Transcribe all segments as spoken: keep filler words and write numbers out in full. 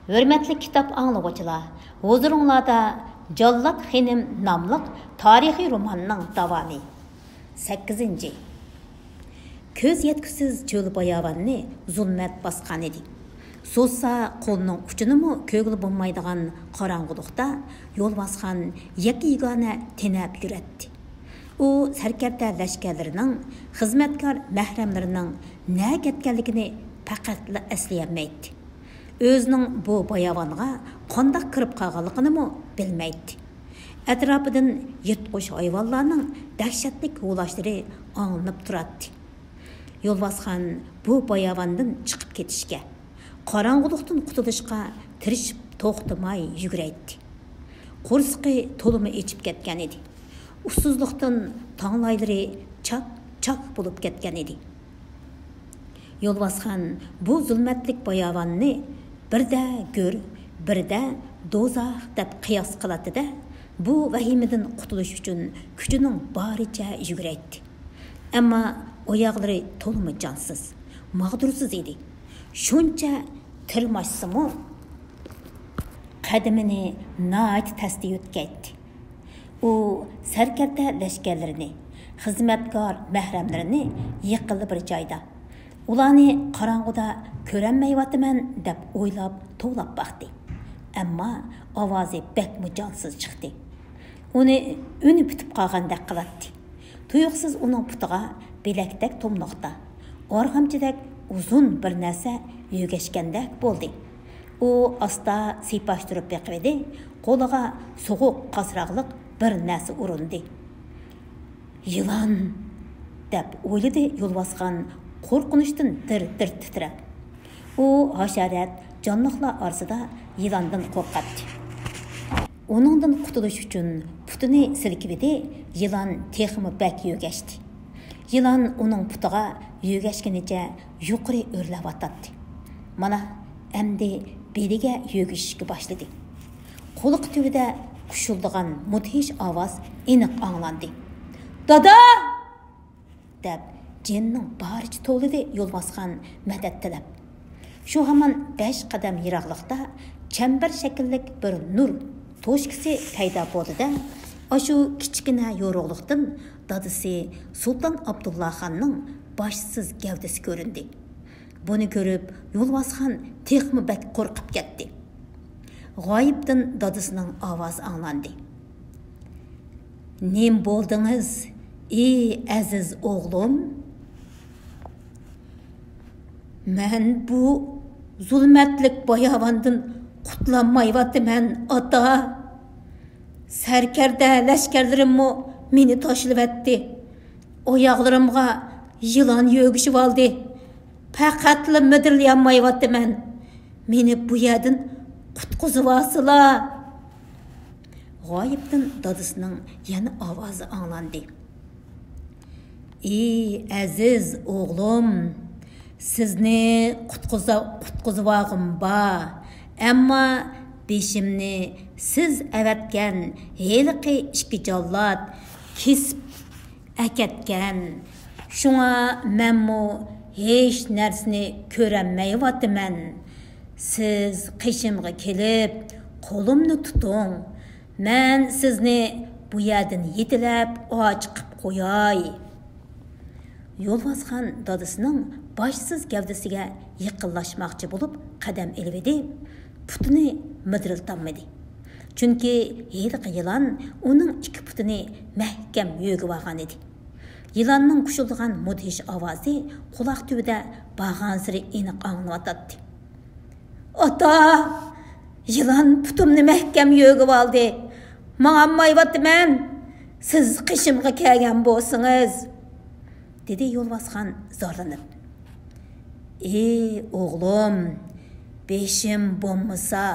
ھۆرمەتلىك كىتاب ئاڭلىغۇچىلار، ھۇزۇرۇڭلاردا جاللات خېنىم ناملىق تارىخىي روماننىڭ داۋامى. سەككىزىنچى. كۆز يەتكۈسىز چۆل باياۋاننى زۇلمەت باسقانىدى. سوزسا قولىنىڭ ئۇچىنىمۇ كۆرگىلى بولمايدىغان قاراڭغۇلۇقتا يول باسقان يەككە-يېگانە تېنەپ يۈرەتتى. ئۇ سەركەردە لەشكەرلىرىنىڭ، خىزمەتكار مەھرەملىرىنىڭ نەگە كەتكەنلىكىنى پەقەتلا ئەسلىيەلمەيتتى. ئۆزىنىڭ بۇ باياۋانغا قانداق كىرىپ قالغانلىقىنىمۇ بىلمەيتتى. ئەتراپىدىن يىرتقۇچ ھايۋانلارنىڭ دەھشەتلىك ھۇۋلاشلىرى ئاڭلىنىپ تۇراتتى. يولۋاسخان بۇ باياۋاندىن چىقىپ كېتىشكە، قاراڭغۇلۇقتىن قۇتۇلۇشقا تىرىشىپ توختىماي يۈگۈرەيتتى. قورسىقى تولىمۇ ئېچىپ كەتكەن ئىدى. ئۇسسۇزلۇقتىن تاڭلايلىرى چاك-چاك بولۇپ كەتكەن ئىدى. يولۋاسخان بۇ زۇلمەتلىك باياۋاننى بىردە گۆر، بىردە دوزاخ دەپ قىياس قىلاتتى-دە، بۇ ۋەھىمىدىن قۇتۇلۇش ئۈچۈن كۈچىنىڭ بارىچە يۈگۈرەيتتى. ئەمما ئاياغلىرى تولىمۇ جانسىز، ماغدۇرسىز ئىدى. شۇنچە تىرماشسىمۇ، قەدىمىنى ناھايىتى تەستە يۆتكەيتتى. ئۇ سەركەردە لەشكەرلىرىنى، خىزمەتكار مەھرەملىرىنى يېقىنلا بىر جايدا، ئۇلارنى قاراڭغۇدا كۆرەلمەيۋاتىمەن دەپ ئويلاپ توۋلاپ باقتى. ئەمما ئاۋازى بەكمۇ جانسىز چىقتى. ئۇنى ئۈنى پۈتۈپ قالغاندەك قىلاتتى. تۇيۇقسىز ئۇنىڭ پۇتىغا بىلەكتەك توملۇقتا، ئارغامچىدەك ئۇزۇن بىر نەرسە يۆگەشكەندەك بولدى. ئۇ ئاستا سىيپاشتۇرۇپ بېقىۋىدى، قولىغا سوغۇق قاسراقلىق بىر نەرسە ئۇرۇندى. يىلان! دەپ ئويلىدى يولۋاسخان قورقۇنچتىن دىر-دىر تىترەپ. ئۇ ھاشارات جانلىقلار ئارىسىدا يىلاندىن قورقاتتى. ئۇنىڭدىن قۇتۇلۇش ئۈچۈن پۇتىنى سىلكىۋىدى، يىلان تېخىمۇ بەك يۆگەشتى. يىلان ئۇنىڭ پۇتىغا يۆگەشكىنىچە يۇقىرى ئۆرلەۋاتاتتى. مانا، ئەمدى بېلىگە يۆگىشىشكە باشلىدى. قۇلىقى تۈۋىدە قۇشۇلدىغان مۇدھىش ئاۋاز ئېنىق ئاڭلاندى. «دادا!» دەپ، جېنىنىڭ بارىچە توۋلىدى يولۋاسخان مەدەت تىلەپ. شۇ ھامان بەش قەدەم يىراقلىقتا چەمبەر شەكىللىك بىر نۇر توشكىسى پەيدا بولدى-دە، ئاشۇ كىچىككىنە يورۇقلۇقتىن دادىسى سۇلتان ئابدۇللاخاننىڭ باشسىز گەۋدىسى كۆرۈندى. بۇنى كۆرۈپ، يولۋاسخان تېخىمۇ بەك قورقۇپ كەتتى. غايىبتىن دادىسىنىڭ ئاۋازى ئاڭلاندى. «نېمە بولدىڭىز، ئى ئەزىز ئوغلۇم؟» «مەن بۇ زۇلمەتلىك باياۋاندىن قۇتۇلالمايۋاتىمەن، ئاتا. سەركەردە لەشكەرلىرىممۇ مېنى تاشلىۋەتتى. ئاياغلىرىمغا يىلان يۆگىشىۋالدى. پەقەتلا مىدىرلىيالمايۋاتىمەن. مېنى بۇ يەردىن قۇتقۇزۇۋالسىلا.» غايىبتىن دادىسىنىڭ يەنە ئاۋازى ئاڭلاندى. «ئى ئەزىز ئوغلۇم، سىزنى قۇتقۇزا-، قۇتقۇزۇۋالغۇم بار، ئەمما بېشىمنى سىز ئەۋەتكەن ھېلىقى ئىككى جاللات كېسىپ ئەكەتكەن. شۇڭا مەنمۇ ھېچ نەرسىنى كۆرەلمەيۋاتىمەن. سىز قېشىمغا كېلىپ، قولۇمنى تۇتۇڭ. مەن سىزنى بۇ يەردىن يېتىلەپ ئاچىقىپ قوياي.» يولۋاسخان دادىسىنىڭ باشسىز گەۋدىسىگە يېقىنلاشماقچى بولۇپ قەدەم ئېلىۋىدى، پۇتىنى مىدىرلىتالمىدى. چۈنكى ھېلىقى يىلان ئۇنىڭ ئىككى پۇتىنى مەھكەم يۆگىۋالغانىدى. يىلاننىڭ قۇشۇلدىغان مۇدھىش ئاۋازى قۇلاق تۈۋىدە بارغانسېرى ئېنىق ئاڭلىنىۋاتاتتى. «ئاتا! يىلان پۇتۇمنى مەھكەم يۆگىۋالدى. ماڭالمايۋاتىمەن. سىز قېشىمغا كەلگەن بولسىڭىز.» دېدى يولۋاسخان زارلىنىپ. «ئى ئوغلۇم، بېشىم بولمىسا،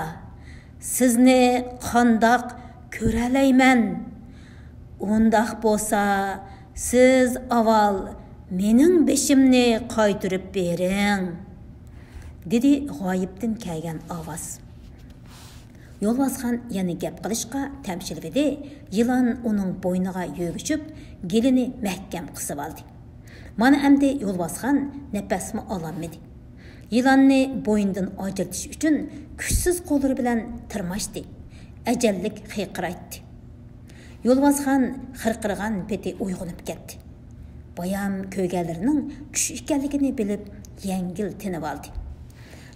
سىزنى قانداق كۆرەلەيمەن؟ ئۇنداق بولسا، سىز ئاۋۋال مېنىڭ بېشىمنى قايتۇرۇپ بېرىڭ.» دېدى غايىبتىن كەلگەن ئاۋاز. يولۋاسخان يەنە گەپ قىلىشقا تەمشىلىۋىدى، يىلان ئۇنىڭ بوينىغا يۆگىشىپ، گېلىنى مەھكەم قىسىۋالدى. مانا ئەمدى يولۋاسخان نەپەسمۇ ئالالمىدى. يىلاننى بوينىدىن ئاجرىتىش ئۈچۈن كۈچسىز قوللىرى بىلەن تىرماشتى. ئەجەللىك خىرقىرايتتى. يولۋاسخان خىرقىرىغان پېتى ئويغىنىپ كەتتى. بايام كۆرگەنلىرىنىڭ چۈش ئىكەنلىكىنى بىلىپ، يەڭگىل تىنىۋالدى.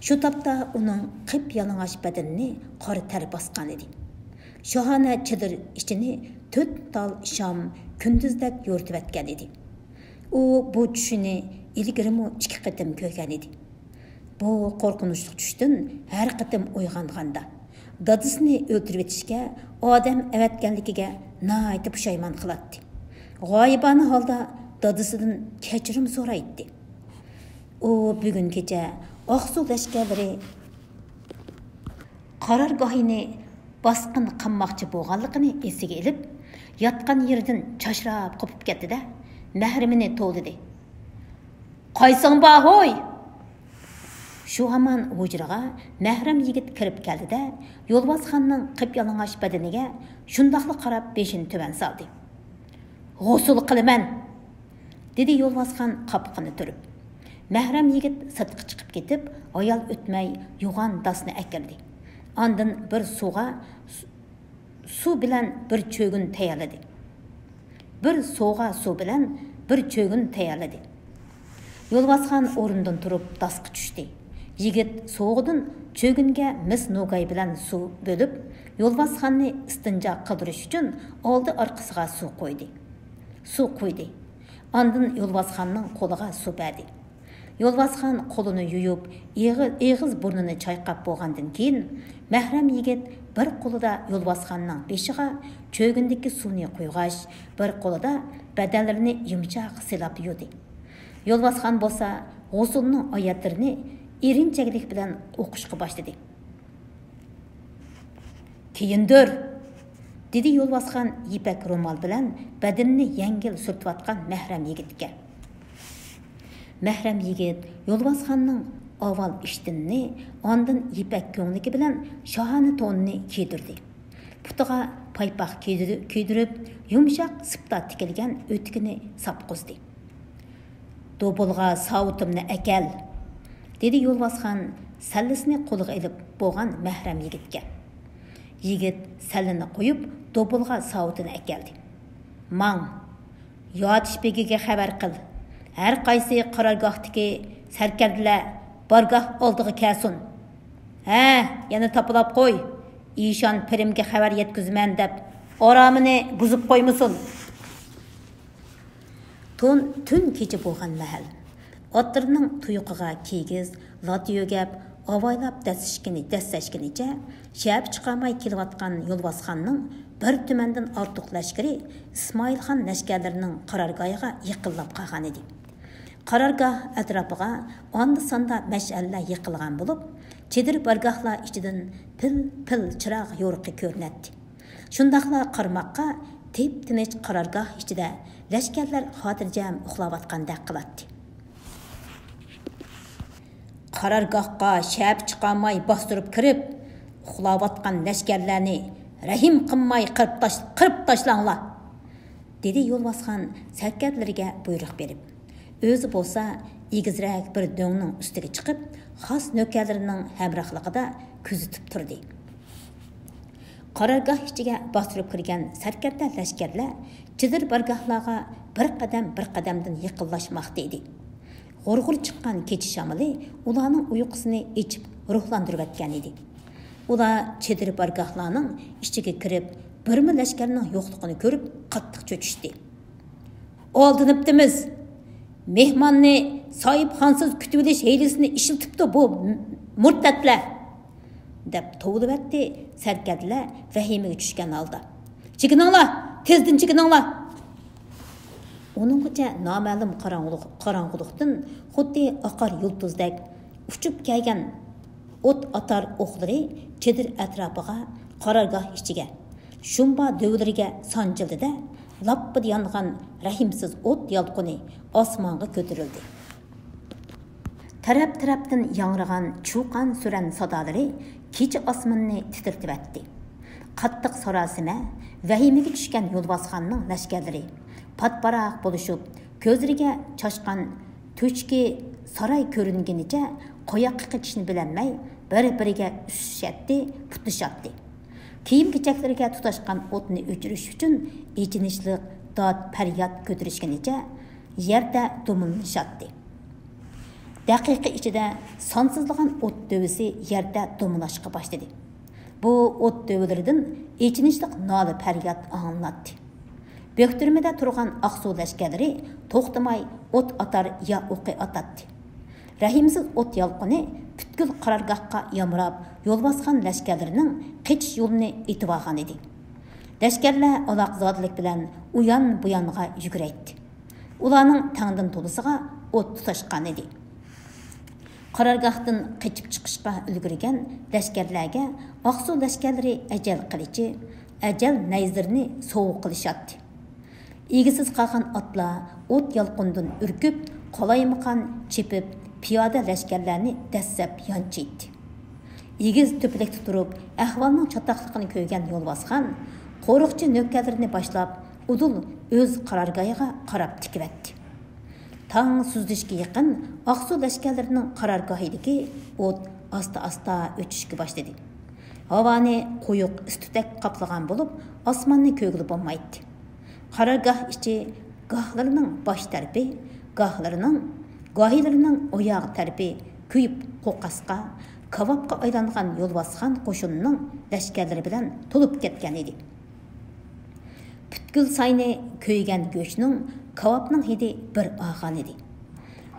شۇ تاپتا ئۇنىڭ قىپيالىڭاچ بەدىنىنى قارا تەر باسقان ئىدى. شاھانە چېدىر ئىچىنى تۆت تال شام كۈندۈزدەك يورۇتۇۋەتكەن ئىدى. ئۇ بۇ چۈشىنى ئىلگىرىمۇ ئىككى قېتىم كۆرگەن ئىدى. بۇ قورقۇنچلۇق چۈشتىن ھەر قېتىم ئويغانغاندا، دادىسىنى ئۆلتۈرۈۋېتىشكە ئادەم ئەۋەتكەنلىكىگە ناھايىتى پۇشايمان قىلاتتى. غايىبانە ھالدا دادىسىدىن كەچۈرۈم سورايتتى. ئۇ بۈگۈن كېچە ئاقسۇ لەشكەرلىرى قارارگاھىنى باسقىن قىلماقچى بولغانلىقىنى ئېسىگە ئېلىپ، ياتقان يېرىدىن چاچراپ قوپۇپ كەتتى-دە، مەھرىمىنى توۋلىدى. قايسىڭ بار ھوي؟ شۇ ھامان ھۇجرىغا مەھرەم يىگىت كىرىپ كەلدى-دە، يولۋاسخاننىڭ قىپيالىڭاچ بەدىنىگە شۇنداقلا قاراپ بېشىنى تۆۋەن سالدى. غۇسۇل قىلىمەن! دېدى يولۋاسخان قاپىقىنى تۈرۈپ. مەھرەم يىگىت سىرتقا چىقىپ كېتىپ، ھايال ئۆتمەي يوغان داسنى ئەكىردى. ئاندىن بىر سۇغا سۇ بىلەن بىر چۆگۈن تەييارلىدى. بىر سوغا سۇ بىلەن بىر چۆگۈن تەييارلىدى. يولۋاسخان ئورنىدىن تۇرۇپ داسقا چۈشتى. يىگىت سوغىدىن چۆگۈنگە مىس نوگاي بىلەن سۇ بۆلۈپ، يولۋاسخاننى ئىستىنجا قىلدۇرۇش ئۈچۈن ئالدى ئارقىسىغا سۇ قويدى. سۇ قۇيدى. ئاندىن يولۋاسخاننىڭ قولىغا سۇ بەردى. يولۋاسخان قولىنى يۇيۇپ، ئېغىز، ئېغىز بۇرنىنى چايقاپ بولغاندىن كېيىن، مەھرەم يىگىت بىر قولىدا يولۋاسخاننىڭ بېشىغا چۆگۈندىكى سۇنى قۇيغاچ، بىر قولىدا بەدەنلىرىنى يۇمشاق سىلاپ يۇدى. يولۋاسخان بولسا غۇسۇلنىڭ ئايەتلىرىنى ئېرىنچەكلىك بىلەن ئوقۇشقا باشلىدى. كىيىندۈر! دېدى يولۋاسخان يىپەك رومال بىلەن بەدىنىنى يەڭگىل سۈرتۈۋاتقان مەھرەم يىگىتكە. مەھرەم يىگىت يولۋاسخاننىڭ ئاۋۋال ئىشتىنىنى، ئاندىن يىپەك كۆڭلىكى بىلەن شاھانە تونىنى كىيدۈردى. پۇتىغا پايپاق كىيدۈ-، كىيدۈرۈپ، يۇمشاق سىپتا تىكىلگەن ئۆتۈكىنى ساپقۇزدى. دوبۇلغا ساۋۇتۇمنى ئەكەل، دېدى يولۋاسخان سەللىسىنى قولىغا ئېلىپ بولغان مەھرەم يىگىتكە. يىگىت سەللىنى قويۇپ، دوبۇلغا ساۋۇتىنى ئەكەلدى. ماڭ، ياتىش بېگىگە خەۋەر قىل، ھەر قايسى قارارگاھتىكى سەركەردىلەر بارگاھ ئالدىغا كەلسۇن. ھە، يەنە تاپىلاپ قوي، ئىشان پىرىمگە خەۋەر يەتكۈزىمەن دەپ، ئارامىنى بۇزۇپ قويمىسۇن. تون-، تۈن كېچە بولغان مەھەل. ئاتلىرىنىڭ تۇيىقىغا كىگىز، لاتا يۆگەپ، ئاۋايلاپ دەسسىشكىنى-، دەسسەشكىنىچە شەپە چىقارماي كېلىۋاتقان يولۋاسخاننىڭ بىر تۈمەندىن ئارتۇق لەشكىرى ئىسمائىلخان لەشكەرلىرىنىڭ قارارگاھىغا يېقىنلاپ قالغانىدى. قارارگاھ ئەتراپىغا ئاندا-ساندا مەشئەللەر يېقىلغان بولۇپ، چېدىر بارگاھلار ئىچىدىن پىل-پىل چىراغ يورۇقى كۆرۈنەتتى. شۇنداقلا قارىماققا تىپ-تىنچ قارارگاھ ئىچىدە لەشكەرلەر خاتىرجەم ئۇخلاۋاتقاندەك قىلاتتى. قارارگاھقا شەپە چىقارماي باستۇرۇپ كىرىپ، ئۇخلاۋاتقان لەشكەرلەرنى رەھىم قىلماي قىرىپ تاش-، قىرىپ تاشلاڭلار، دېدى يولۋاسخان سەركەردىلىرىگە بۇيرۇق بېرىپ. ئۆزى بولسا ئېگىزرەك بىر دۆڭنىڭ ئۈستىگە چىقىپ، خاس نۆكەرلىرىنىڭ ھەمراھلىقىدا كۆزىتىپ تۇردى. قارارگاھ ئىچىگە باستۇرۇپ كىرگەن سەركەردە لەشكەرلەر چېدىر بارگاھلارغا بىر قەدەم، بىر قەدەمدىن يېقىنلاشماقتا ئىدى. غۇر-غۇر چىققان كېچە شامىلى ئۇلارنىڭ ئۇيقۇسىنى ئېچىپ روھلاندۇرۇۋەتكەن ئىدى. ئۇلار چېدىر بارگاھلارنىڭ ئىچىگە كىرىپ، بىرمۇ لەشكەرنىڭ يوقلۇقىنى كۆرۈپ، قاتتىق چۆچۈشتى. ئالدىنىپتىمىز! مېھماننى ساھىبخانىسىز كۈتۈۋېلىش ھىيلىسىنى ئىشلىتىپتۇ بۇ مۇرتەتلەر! دەپ توۋلىۋەتتى سەركەردىلەر ۋەھىمىگە چۈشكەن ھالدا. چېكىنىڭلار! تېزدىن چېكىنىڭلار! ئۇنىڭغىچە نامەلۇم قاراڭغۇلۇق-، قاراڭغۇلۇقتىن خۇددى ئاقار يۇلتۇزدەك ئۇچۇپ كەلگەن ئوت ئاتار ئوقلىرى چېدىر ئەتراپىغا، قارارگاھ ئىچىگە، شۇمبا دۆۋىلىرىگە سانجىلدى-دە، لاپپىدە يانغان رەھىمسىز ئوت يالقۇنى ئاسمانغا كۆتۈرۈلدى. تەرەپ-تەرەپتىن ياڭرىغان چۇقان-سۈرەن سادالىرى كېچە ئاسمىنىنى تىترىتىۋەتتى. قاتتىق ساراسىمە، ۋەھىمىگە چۈشكەن يولۋاسخاننىڭ لەشكەرلىرى پات-پاراق بولۇشۇپ، كۆزلىرىگە چاشقان تۆشۈكى ساراي كۆرۈنگىنىچە قاياققا قېچىشنى بىلەلمەي، بىر-بىرىگە ئۈسۈشەتتى، پۇتلىشاتتى. كىيىم-كېچەكلىرىگە تۇتاشقان ئوتنى ئۆچۈرۈش ئۈچۈن ئېچىنىشلىق داد-پەرياد كۆتۈرۈشكىنىچە يەردە دومىلىنىشاتتى. دەقىقە ئىچىدە سانسىزلىغان ئوت دۆۋىسى يەردە دومىلاشقا باشلىدى. بۇ ئوت دۆۋىلىرىدىن ئېچىنىشلىق نالە-پەرياد ئاڭلىناتتى. بۆكتۈرمىدە تۇرغان ئاقسۇ لەشكەرلىرى توختىماي ئوت ئاتار يا ئوقى ئاتاتتى. رەھىمسىز ئوت يالقۇنى پۈتكۈل قارارگاھقا يامراپ، يولۋاسخان لەشكەرلىرىنىڭ قېچىش يولىنى ئېتىۋالغانىدى. لەشكەرلەر ئالاقزادىلىك بىلەن ئۇيان-بۇيانغا يۈگۈرەيتتى. ئۇلارنىڭ تەڭدىن تولىسىغا ئوت تۇتاشقانىدى. قارارگاھتىن قېچىپ چىقىشقا ئۈلگۈرگەن لەشكەرلەرگە ئاقسۇ لەشكەرلىرى ئەجەل قىلىچى، ئەجەل نەيزىلىرىنى سوۋغا قىلىشاتتى. ئىگىسىز قالغان ئاتلار ئوت يالقۇنىدىن ئۈركۈپ، قالايمىقان چېپىپ، پىيادە لەشكەرلەرنى دەسسەپ يانچىيتتى. ئېگىز تۆپىلىكتە تۇرۇپ، ئەھۋالنىڭ چاتاقلىقىنى كۆرگەن يولۋاسخان قورۇقچى نۆكەرلىرىنى باشلاپ، ئۇدۇل ئۆز قارارگاھىغا قاراپ تىكىۋەتتى. تاڭ سۈزۈلۈشكە يېقىن ئاقسۇ لەشكەرلىرىنىڭ قارارگاھىدىكى ئوت ئاستا-ئاستا ئۆچۈشكە باشلىدى. ھاۋانى قويۇق ئىس-تۈتەك قاپلىغان بولۇپ، ئاسماننى كۆرگىلى بولمايتتى. قارارگاھ ئىچى گاھلىرىنىڭ باش تەرىپى، گاھلىرىنىڭ، گاھىلىرىنىڭ ئاياغ تەرىپى كۆيۈپ قوقاسقا، كاۋاپقا ئايلانغان يولۋاسخان قوشۇنىنىڭ لەشكەرلىرى بىلەن تولۇپ كەتكەن ئىدى. پۈتكۈل ساينى كۆيگەن گۆشنىڭ، كاۋاپنىڭ ھىدى بىر ئالغانىدى.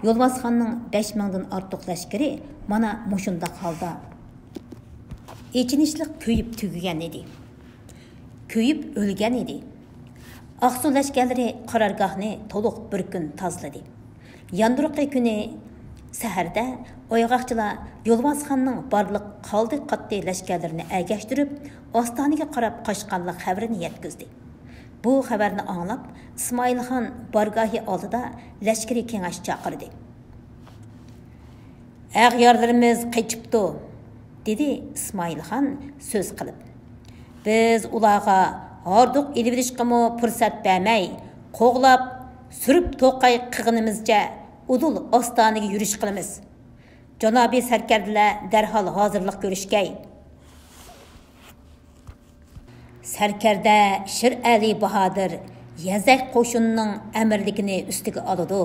يولۋاسخاننىڭ بەش مىڭدىن ئارتۇق لەشكىرى مانا مۇشۇنداق ھالدا ئېچىنىشلىق كۆيۈپ تۈگىگەن ئىدى. كۆيۈپ ئۆلگەن ئىدى. ئاقسۇ لەشكەرلىرى قارارگاھنى تولۇق بىر كۈن تازىلىدى. ياندۇرقى كۈنى سەھەردە ئويغاقچىلار يولۋاسخاننىڭ بارلىق قالدى-قاتتى لەشكەرلىرىنى ئەگەشتۈرۈپ، ئاستانىگە قاراپ قاچقانلىق خەۋىرىنى يەتكۈزدى. بۇ خەۋەرنى ئاڭلاپ، ئىسمائىلخان بارگاھى ئالدىدا لەشكىرىي كېڭەش چاقىردى. «ئەغيارلىرىمىز قېچىپتۇ»، دېدى ئىسمائىلخان سۆز قىلىپ. «بىز ئۇلارغا ھاردۇق ئېلىۋېلىشقىمۇ پۇرسەت بەرمەي، قوغلاپ، سۈرۈپ توقاي قىغىنىمىزچە ئۇدۇل ئاستانىگە يۈرۈش قىلىمىز. جانابىي سەركەردىلەر دەرھال ھازىرلىق كۆرۈشكەي.» سەركەردە شىرئەلى باھادىر يەزەك قوشۇنىنىڭ ئەمىرلىكىنى ئۈستىگە ئالىدۇ،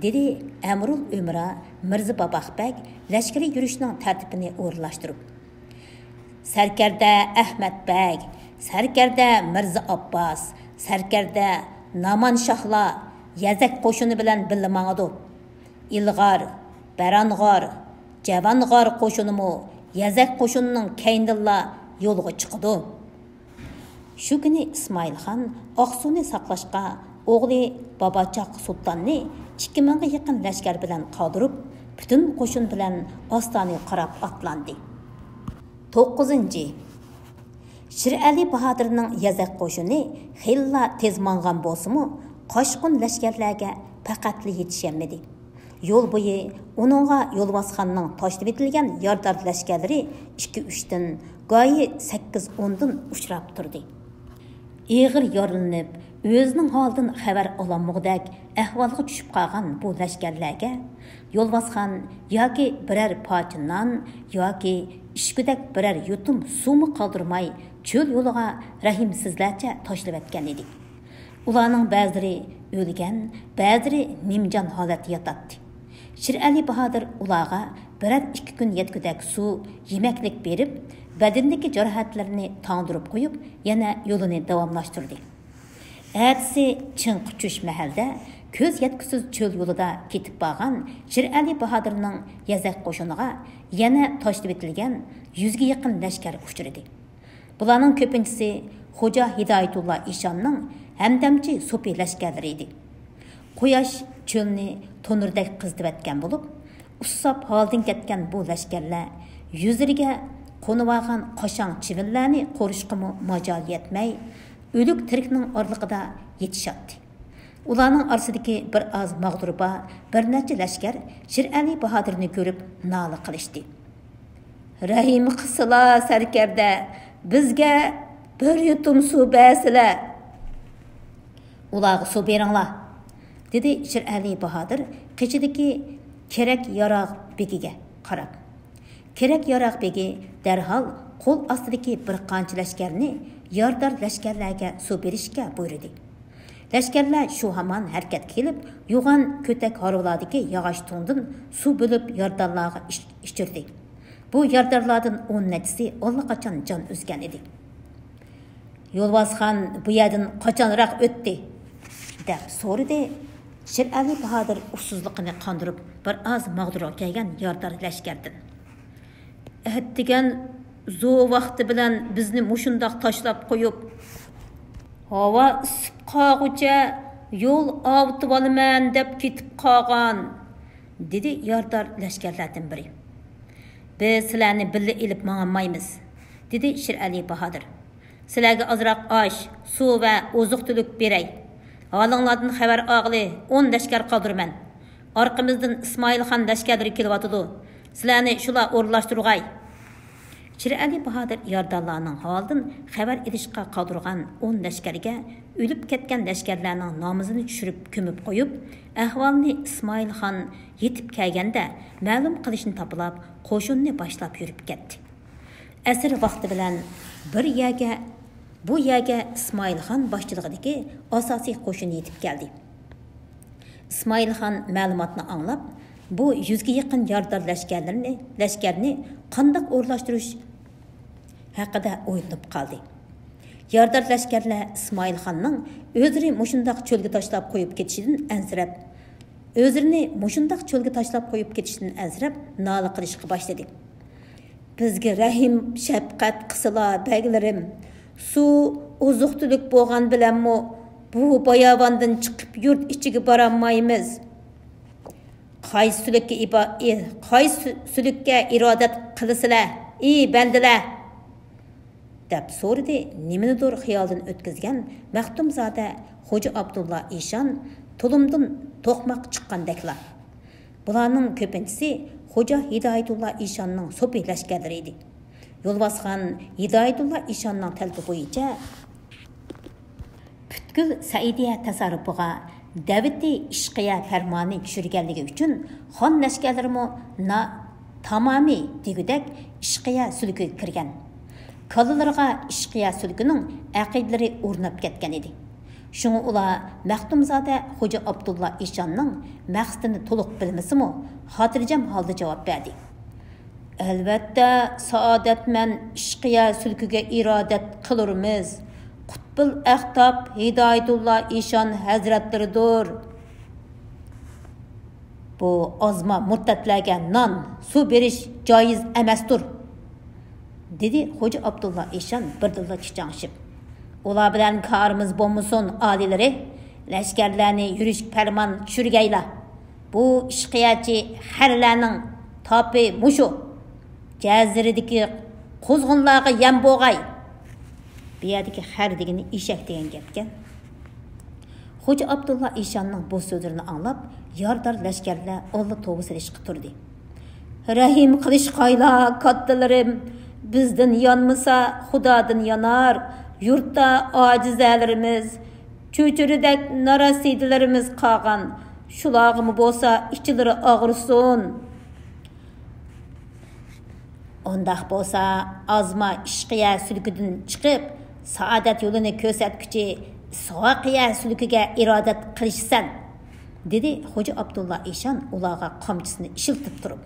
دېدى ئەمىرۇل ئۆمرا مىرزا باباق بەگ لەشكىرىي يۈرۈشنىڭ تەرتىپىنى ئورۇنلاشتۇرۇپ. سەركەردە ئەخمەت بەگ، سەركەردە مىرزا ئابباس، سەركەردە نامان شاھلار يەزەك قوشۇنى بىلەن بىللە ماڭىدۇ. ئىلغار، بەرانغار، جەۋانغار قوشۇنىمۇ يەزەك قوشۇنىنىڭ كەينىدىنلا يولغا چىقىدۇ. شۇ كۈنى ئىسمائىلخان ئاقسۇنى ساقلاشقا ئوغلى باباچاق سۇلتاننى ئىككى مىڭغا يېقىن لەشكەر بىلەن قالدۇرۇپ، پۈتۈن قوشۇن بىلەن ئاستانىگە قاراپ ئاتلاندى. توققۇزىنچى. شىرئەلى باھادىرنىڭ يەزەك قوشۇنى خېلىلا تېز ماڭغان بولسىمۇ، قاچقۇن لەشكەرلەرگە پەقەتلا يېتىشەلمىدى. يول بويى ئۇنىڭغا يولۋاسخاننىڭ تاشلىۋېتىلگەن يارىدار لەشكەرلىرى ئىككى ئۈچتىن، گاھى سەككىز ئوندىن ئۇچراپ تۇردى. ئېغىر يارىلىنىپ، ئۆزىنىڭ ھالىدىن خەۋەر ئالالمىغۇدەك ئەھۋالغا چۈشۈپ قالغان بۇ لەشكەرلەرگە يولۋاسخان ياكى بىرەر پارچە نان ياكى ئىچكۈدەك بىرەر يۇتۇم سۇمۇ قالدۇرماي، چۆل يولىغا رەھىمسىزلەرچە تاشلىۋەتكەن ئىدى. ئۇلارنىڭ بەزىلىرى ئۆلگەن، بەزىلىرى نىمجان ھالەتتە ياتاتتى. شىرئەلى باھادىر ئۇلارغا بىرەر ئىككى كۈن يەتكۈدەك سۇ، يېمەكلىك بېرىپ، بەدىنىدىكى جاراھەتلىرىنى تاڭدۇرۇپ قويۇپ، يەنە يولىنى داۋاملاشتۇردى. ئەتىسى چىڭقى چۈش مەھەلدە كۆز يەتكۈسىز چۆل يولىدا كېتىپ بارغان شىرئەلى باھادىرنىڭ يەزەك قوشۇنىغا يەنە تاشلىۋېتىلگەن يۈزگە يېقىن لەشكەر ئۇچرىدى. بۇلارنىڭ كۆپىنچىسى خوجا ھىدايەتۇللا ئىشاننىڭ ھەمدەمچى سوپى لەشكەرلىرى ئىدى. قۇياش چۆلنى تونۇردەك قىزىتىۋەتكەن بولۇپ، ئۇسساپ ھالدىن كەتكەن بۇ لەشكەرلەر يۈزلىرىگە قونۇۋالغان قاشاڭ چىۋىنلەرنى قورۇشقىمۇ ماجال يەتمەي، ئۆلۈك تىرىكنىڭ ئارىلىقىدا يېتىشاتتى. ئۇلارنىڭ ئارىسىدىكى بىر ئاز ماغدۇرى بار بىر نەچچە لەشكەر شىرئەلى باھادىرنى كۆرۈپ نالە قىلىشتى. «رەھىم قىلسىلا، سەركەردە، بىزگە بىر يۇتۇم سۇ بەرسىلە.» «ئۇلارغا سۇ بېرىڭلار»، دېدى شىرئەلى باھادىر قېشىدىكى كېرەك ياراغ بېگىگە. قاراپ، كېرەك ياراغ بېگى دەرھال قول ئاستىدىكى بىر قانچە لەشكەرنى يارىدار لەشكەرلەرگە سۇ بېرىشكە بۇيرۇدى. لەشكەرلەر شۇ ھامان ھەرىكەتكە كېلىپ، يوغان كۆتەك ھارۋىلاردىكى ياغاچ تۇڭدىن سۇ بۆلۈپ يارىدارلارغا ئىچ-، ئىچۈردى. بۇ يارىدارلاردىن ئون نەچچىسى ئاللىقاچان جان ئۈزگەن ئىدى. يولۋاسخان بۇ يەردىن قاچانراق ئۆتتى؟ دەپ سورىدى شىرئەلى باھادىر ئۇسسۇزلۇقىنى قاندۇرۇپ، بىر ئاز ماغدۇرغا كەلگەن يارىدار لەشكەردىن. ئەتىگەن زو ۋاقتى بىلەن بىزنى مۇشۇنداق تاشلاپ قويۇپ، ھاۋا ئىسسىپ قالغۇچە يول ئاۋۇتۇۋالىمەن دەپ كېتىپ قالغان، دېدى يارىدار لەشكەرلەردىن بىرى. بىز سىلەرنى بىللە ئېلىپ ماڭالمايمىز، دېدى شىرئەلى باھادىر. سىلەرگە ئازراق ئاش، سۇ ۋە ئوزۇق-تۈلۈك بېرەي. ھالىڭلاردىن خەۋەر ئالغىلى ئون لەشكەر قالدۇرىمەن. ئارقىمىزدىن ئىسمائىلخان لەشكەرلىرى كېلىۋاتىدۇ. سىلەرنى شۇلار ئورۇنلاشتۇرغاي. شىرئەلى باھادىر يارىدارلارنىڭ ھالىدىن خەۋەر ئېلىشقا قالدۇرغان ئون لەشكەرگە ئۆلۈپ كەتكەن لەشكەرلەرنىڭ نامىزىنى چۈشۈرۈپ كۆمۈپ قويۇپ، ئەھۋالنى ئىسمائىلخان يېتىپ كەلگەندە مەلۇم قىلىشنى تاپىلاپ، قوشۇننى باشلاپ يۈرۈپ كەتتى. ئەسىر ۋاقتى بىلەن بىر يەرگە، بۇ يەرگە ئىسمائىلخان باشچىلىقىدىكى ئاساسىي قوشۇن يېتىپ كەلدى. ئىسمائىلخان مەلۇماتنى ئاڭلاپ، بۇ يۈزگە يېقىن يارىدار لەشكەرلىرىنى، لەشكەرنى قانداق ئورۇنلاشتۇرۇش ھەققىدە ئويلىنىپ قالدى. يارىدار لەشكەرلەر ئىسمائىلخاننىڭ ئۆزلىرى مۇشۇنداق چۆلگە تاشلاپ قويۇپ كېتىشىدىن ئەنسىرەپ، ئۆزلىرىنى مۇشۇنداق چۆلگە تاشلاپ قويۇپ كېتىشتىن ئەنسىرەپ، نالە قىلىشقا باشلىدى. بىزگە رەھىم، شەپقەت قىسىلا، بەگلىرىم. سۇ، ئوزۇق-تۈلۈك بولغان بىلەنمۇ بۇ باياۋاندىن چىقىپ يۇرت ئىچىگە بارالمايمىز. قايسى سۈلۈككە ئىبا-، ئى-، قايسى سۈ-، سۈلۈككە ئىرادەت قىلىسىلەر، ئى بەندىلەر؟ دەپ سورىدى نېمىنىدۇر خىيالدىن ئۆتكۈزگەن مەختۇمزادە خوجا ئابدۇللا ئىشان تۇلۇمدىن توقماق چىققاندەكلا. بۇلارنىڭ كۆپىنچىسى خوجا ھىدايەتۇللا ئىشاننىڭ سوپى لەشكەرلىرى ئىدى. يولۋاسخان ھىدايەتۇللا ئىشاننىڭ تەلىپى بويىچە پۈتكۈل سەئىدىيە تەسەررۇپىغا دەۋىتى ئىشقىيە پەرمانى چۈشۈرگەنلىكى ئۈچۈن، خان لەشكەرلىرىمۇ نا-، تامامى دېگۈدەك ئىشقىيە سۈلكىگە كىرگەن. كاللىلىرىغا ئىشقىيە سۈلكىنىڭ ئەقىدىلىرى ئورناپ كەتكەن ئىدى. شۇڭا ئۇلار مەختۇمزادە خوجا ئابدۇللا ئىشاننىڭ مەقسىتىنى تولۇق بىلمىسىمۇ، خاتىرجەم ھالدا جاۋاب بەردى. ئەلۋەتتە، سائادەتمەن ئىشقىيە سۈلكىگە ئىرادەت قىلۇرمىز. قۇتبۇل ئەختاب ھىدايەتۇللا ئىشان ھەزرەتلىرىدۇر. بۇ ئازما مۇرتەتلەرگە نان، سۇ بېرىش جايىز ئەمەستۇر، دېدى خوجا ئابدۇللا ئىشان بىردىنلا چىچاڭشىپ. ئۇلار بىلەن كارىمىز بولمىسۇن، ئالىيلىرى، لەشكەرلەرنى يۈرۈشكە پەرمان چۈشۈرگەيلا. بۇ ئىشقىيەچى خەرلەرنىڭ تاپى مۇشۇ. جەزىرىدىكى قۇزغۇنلارغا يەم بولغاي. بۇ يەردىكى خەر دېگىنى ئېشەك دېگەن گەپكەن. خوجا ئابدۇللا ئىشاننىڭ بۇ سۆزلىرىنى ئاڭلاپ، يارىدار لەشكەرلەر ئاللا توۋا سېلىشقا تۇردى. رەھىم قىلىشقايلا، كاتتىلىرىم، بىزدىن يانمىسا، خۇدادىن يانار. يۇرتتا ئاجىزەلىرىمىز، چۆچۈرىدەك ناراسىدىلىرىمىز قالغان. شۇلارغىمۇ بولسا ئىچلىرى ئاغرىسۇن. ئۇنداق بولسا، ئازما ئىشقىيە سۈلكىدىن چىقىپ، سائادەت يولىنى كۆرسەتكۈچى ئىسھاقىيە سۈلكىگە ئىرادەت قىلىشىسەن، دېدى خوجا ئابدۇللا ئىشان ئۇلارغا قامچىسىنى ئىشلىتىپ تۇرۇپ.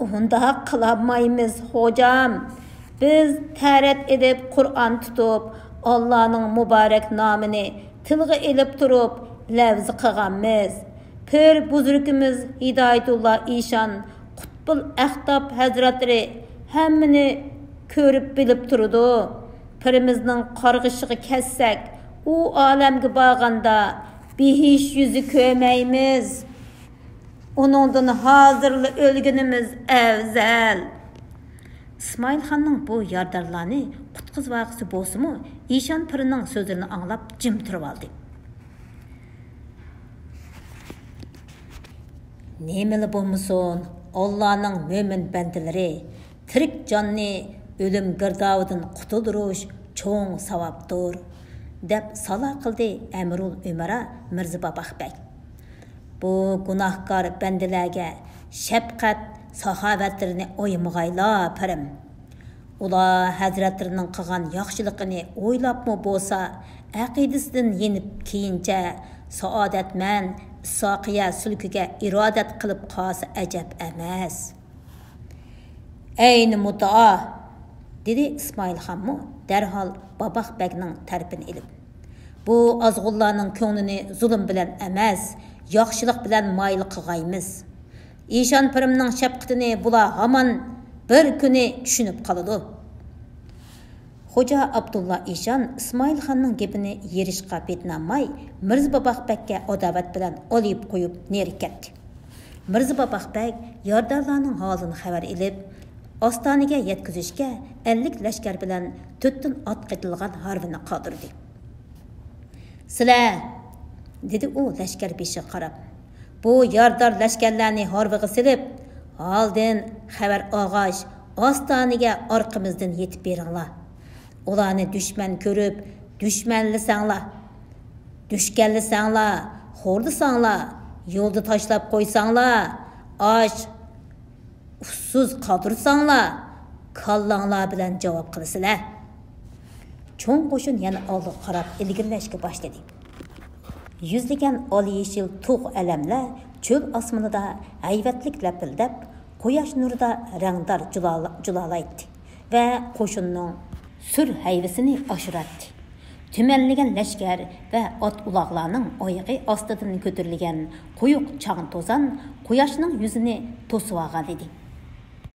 ئۇنداق قىلالمايمىز، خوجام. بىز تەرەت ئېلىپ، قۇرئان تۇتۇپ، ئاللانىڭ مۇبارەك نامىنى تىلغا ئېلىپ تۇرۇپ، لەۋز قىلغانمىز. پىر بۇزرۇكىمىز ھىدايەتۇللا ئىشان قۇتبۇل ئەختاب ھەزرەتلىرى ھەممىنى كۆرۈپ بىلىپ تۇرىدۇ. پىرىمىزنىڭ قارغىشىغا كەتسەك، ئۇ ئالەمگە بارغاندا بېھىش يۈزى كۆرمەيمىز. ئۇنىڭدىن ھازىرلا ئۆلگىنىمىز ئەۋزەل. ئىسمائىلخاننىڭ بۇ يارىدارلارنى قۇتقۇزۇۋالغۇسى بولسىمۇ، ئىشان پىرىنىڭ سۆزلىرىنى ئاڭلاپ جىم تۇرۇۋالدى. نېمىلا بولمىسۇن، ئاللانىڭ مۆمىن بەندىلىرى، تىرىك جاننى ئۆلۈم گىردابىدىن قۇتۇلدۇرۇش چوڭ ساۋابتۇر، دەپ سالا قىلدى ئەمىرۇل ئۆمەرا مىرزا باباق بەگ. بۇ گۇناھكار بەندىلەرگە شەپقەت، ساخاۋەتلىرىنى ئايىمىغايلا، پىرىم. ئۇلار ھەزرەتلىرىنىڭ قىلغان ياخشىلىقىنى ئويلاپمۇ بولسا، ئەقىدىسىدىن يېنىپ كېيىنچە سائادەتمەن ئىسھاقىيە سۈلكىگە ئىرادەت قىلىپ قالسا ئەجەب ئەمەس. ئەينى مۇددىئا، دېدى ئىسمائىلخانمۇ دەرھال باباق بەگنىڭ تەرىپىنى ئېلىپ. بۇ ئازغۇنلارنىڭ كۆڭلىنى زۇلۇم بىلەن ئەمەس، ياخشىلىق بىلەن مايىل قىلغايمىز. ئىشان پىرىمنىڭ شەپقىتىنى بۇلار ھامان بىر كۈنى چۈشىنىپ قالىدۇ. خوجا ئابدۇللا ئىشان ئىسمائىلخاننىڭ گېپىنى يېرىشقا پېتىنالماي، مىرزا باباق بەگكە ئاداۋەت بىلەن ئالىيىپ قويۇپ نېرى كەتتى. مىرزا باباق بەگ يارىدارلارنىڭ ھالىدىن خەۋەر ئېلىپ، ئاستانىگە يەتكۈزۈشكە ئەللىك لەشكەر بىلەن تۆتتىن ئات قېتىلغان ھارۋىنى قالدۇردى. سىلەر، دېدى ئۇ لەشكەر بېشىغا قاراپ، بۇ يارىدار لەشكەرلەرنى ھارۋىغا سېلىپ، ھالدىن خەۋەر ئالغاچ، ئاستانىگە ئارقىمىزدىن يېتىپ بېرىڭلار. ئۇلارنى دۈشمەن كۆرۈپ، دۈشمەنلىسەڭلار، دۈشكەنلىسەڭلار، خورلىساڭلار، يولدا تاشلاپ قويساڭلار، ئاچ ئۇسسۇز قالدۇرساڭلار، كاللاڭلار بىلەن جاۋاب قىلىسىلەر. چوڭ قوشۇن يەنە ئالدىغا قاراپ ئىلگىرىلەشكە باشلىدى. يۈزلىگەن ئال يېشىل تۇغ ئەلەملەر چۆل ئاسمىنىدا ھەيۋەتلىك لەپىلدەپ، قۇياش نۇرىدا رەڭدار جۇلالا-، جۇلالايتتى ۋە قوشۇننىڭ سۈر ھەيۋىسىنى ئاشۇراتتى. تۈمەنلىگەن لەشكەر ۋە ئات-ئۇلاغلارنىڭ ئايىغى ئاستىدىن كۆتۈرۈلگەن قويۇق چاڭ-توزان قۇياشنىڭ يۈزىنى توسۇۋالغانىدى.